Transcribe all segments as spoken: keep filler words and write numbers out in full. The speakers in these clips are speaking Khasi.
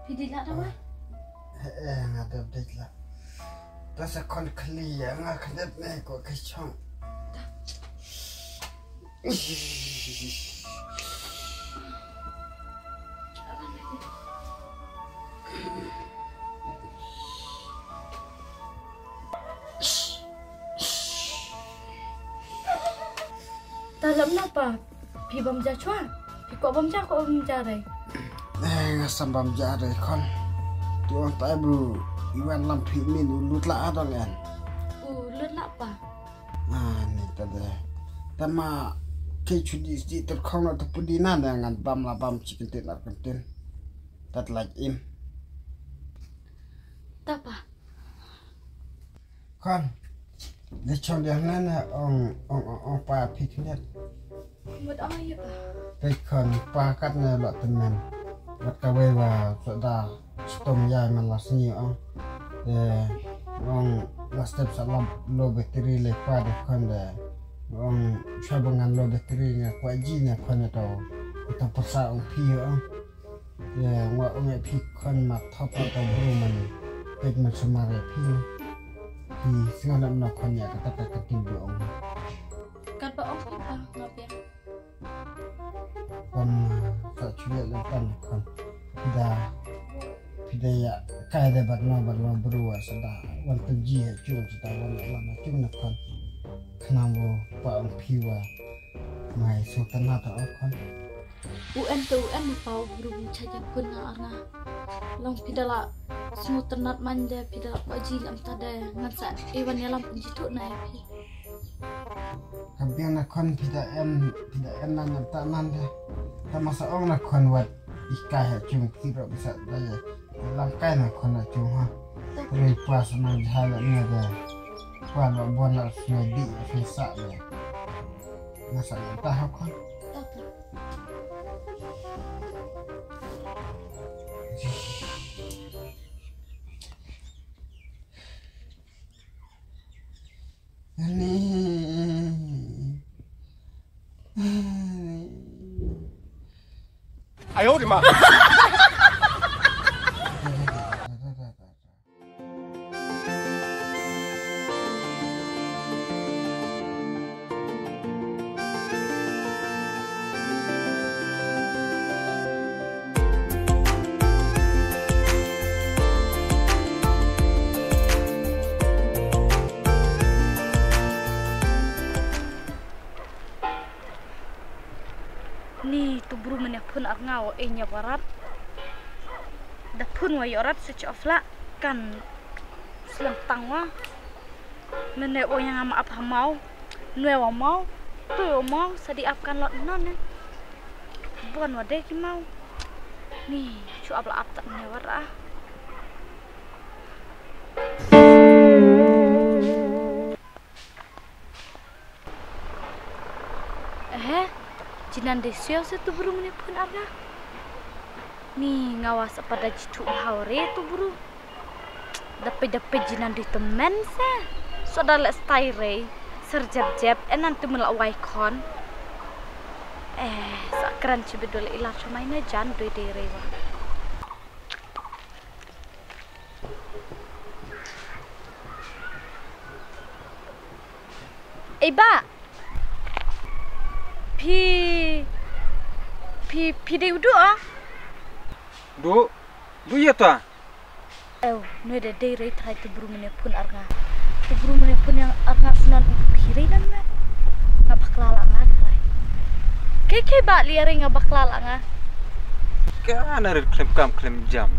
Phi dei lah da wai? Eh, eh, nga dep dei lah. Ta sa khon khli ïa nga khnep ne ko ka chong. Ta lap na pa, phi bam ja chwa, phi kwah bam ja, kwah bam ja re. Eh, nga sam bam ja re khon. Tu ong tai bu, i wan lam phi min u lut la adong en. U lut la pa. Ah, ni ta de. Ta ma, ke chu di sti ter khong na tu pu di na de ngan bam la bam chicken tin ar kan tin. Tat laj im. Ta pa. Khon. Ïa chong ïa hana na ong, ong, ong, ong pa phi khyndiat. Mut ong ïa pa. Phi khon pa kat na lo temen. Wat ka wei wa sa da stom ïa man la sngi ong. Eh, ong la step sa la lo battery le pa de khon de. Ong sa ba ngan lo battery nga kwa ji na khon to. Kita persa ong phi ong. Ïa, nga ong ïa phi khon ma thop ma to bru man. Peit man sumar ïa phi. Phi sngew na mno khon ïa kata ka kynting ba ong. Katba ong phi pa nga pia. Khon, sa chulia lem tan khon. Phi da, phi da ïa kai da bad no bad no bru wa sa da wan tu ji ha chung sa da wan ïa lama chung na khon. Khnang bo pa ong phi wa. Ngai sngewtynnat ta khon. U en te u en pa u bru cha ja pun na arnga. Long phi da la sngewtynnat man de phi da la kwa ji lam ta de ngan sa i wan ïa lam pynjithuh na ïa phi. Ka biang na khon phi da em phi da em na nam ta man de. Ta ma sa ong na khon wat i kai ha chung phi ro bisa da ye. Lam kai na khon na chung ha. Ri pa sa na jha la nia de. Pa lo bon la sngewdi sngewsa de. Nga sa ïa ta ha khon. Ani. Ai ho de ma. Ni tu bru mane phun ar nga o e nya barat. Da phun wa yorat switch off la kan slem tang wa. Mane o yang ama ap hamau. Nwe wa mau. Tu wa mau sa di ap kan lot non ne. Bon wa de ki mau. Ni chu ap la ap tak ne wa ra. Eh, jinan de sio se tu bru mane phun ar nga. Ni nga wa sa pada jitu hau re tu bru. Dape dape jinan de temen se. So da le stai re. Ser jep jep enan tu mela wai khon. Eh, sa kran chibit dole ilar chumai na jan doi de re wa. Ei ba. Phi phi phi dei u du ah. Du du ya ta. Ew, nwe da dei rei trai tu bru mene phun ar nga. Tu bru mene phun yang ar nga sunan u phi rei nan me. Nga bakla la nga trai. Ke ke ba li are nga bakla la nga. Ka na rit khlem kam khlem jam.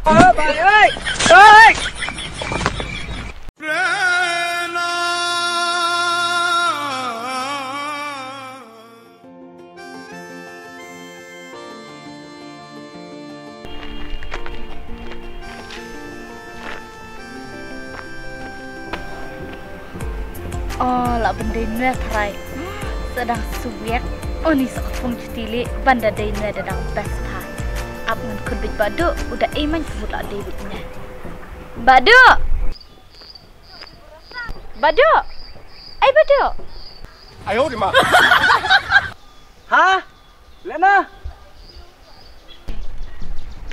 Oh, bai oi. Oi. Oh, la bendei nwe trai. Sedang suwek. Oh, ni sa kepung cuti li. Banda dei nwe da dang best pa. Ap ngan khut bit badu. Uda iman kebut la dei bit nwe. Badu! Badu! Ai Badu! Ayo di ma. Ha? Lena?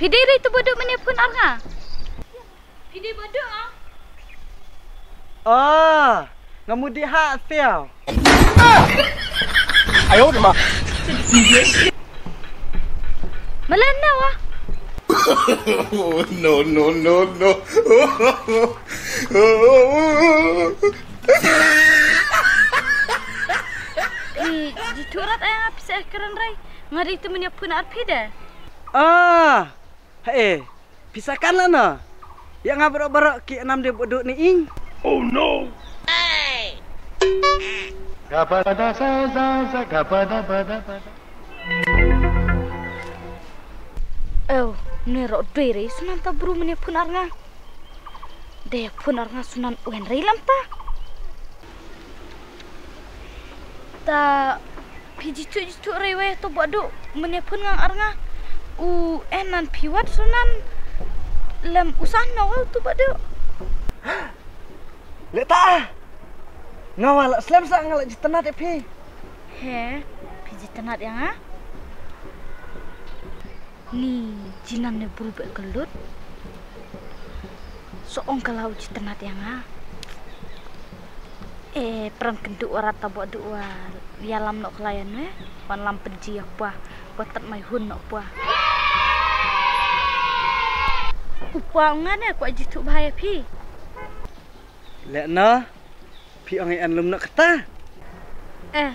Phi dei re tu ba duk mynne phun ar nga. Phi dei ba duk ah. Ah, nga mut dih ha siaw. Ayo ma. Malan na wa. No, no, no, no. Phi ji thurat ai nga pisa kren rai. Nga dei tu mynne phun ar phi de. Ah. Hae, pisa kan la na. Ya nga barok-barok ki anam de bodo ni ing. Oh no. Oh, ne ro doi re sunan ta bru mene phun ar nga. De phun ar nga sunan wen re lam ta. Ta phi ji tu ji tu re we tu bodo mene phun ngang ar nga. U en nan phi wat sunan lem usan no tu bodo. Le ta. Nga wa la slem sa nga la jitanat e phi. He, phi jitanat ya nga. Ni jinan ne bru be kelut. So ong ka la u jitanat ya nga. E pran kendu warat ta bodo wa. Ya lam nok layan we. Wan lam penji ya pwa. Wa tat mai hun nok pwa. Upwa ngan e kwa jitu bahaya phi. Le na. Phi ong i an lum na kata. Eh.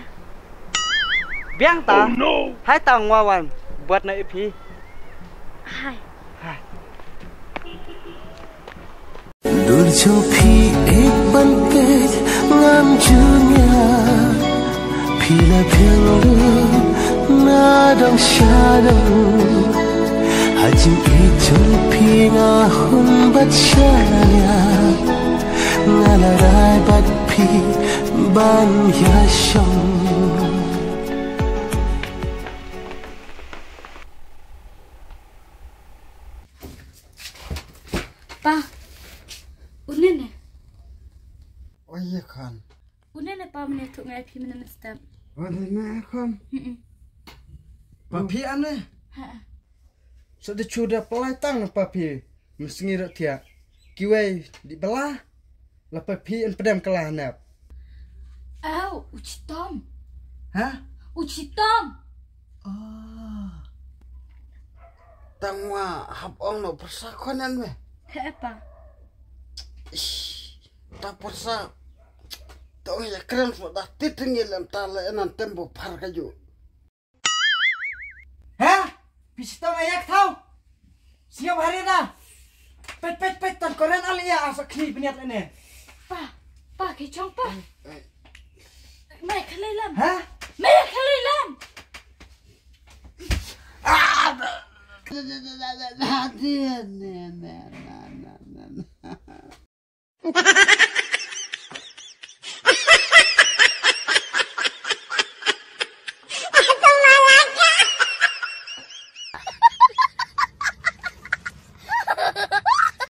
Biang ta. Oh no. Hai tang wawan. Buat na i phi. Hai. Hai. Dur jo phi ek ban pej ngam junia. Phi la phiang ru na dong sha dong. Ha jingeh jong phi nga hun bat sha lia. Nga la rai bat phi ban ïa shong. Pa. Une ne. Oye khan. Une ne pa mene thuk ngai phi mene mestep. Une ne khan. Mm-mm. Pa phi ane. Ha. So de chu da palai tang pa phi. Mesngi ro thia. Kiwei di bala. La pa phi en pedem kala nap. Au, u chitom. Ha? U chitom. Ah. Tang wa hap ong no persa konan me. He pa. Ish, ta persa. Tong ya krem so da titing ya lem ta le nan tembo par ka ju. He? Phi sitong ïa ka thaw. Sngap hari da. Pet pet pet tan koren al ïa asa khni bniat lene. Pa, pa ki chong pa. Mai khalei lam. He? Mai khalei lam. Ah!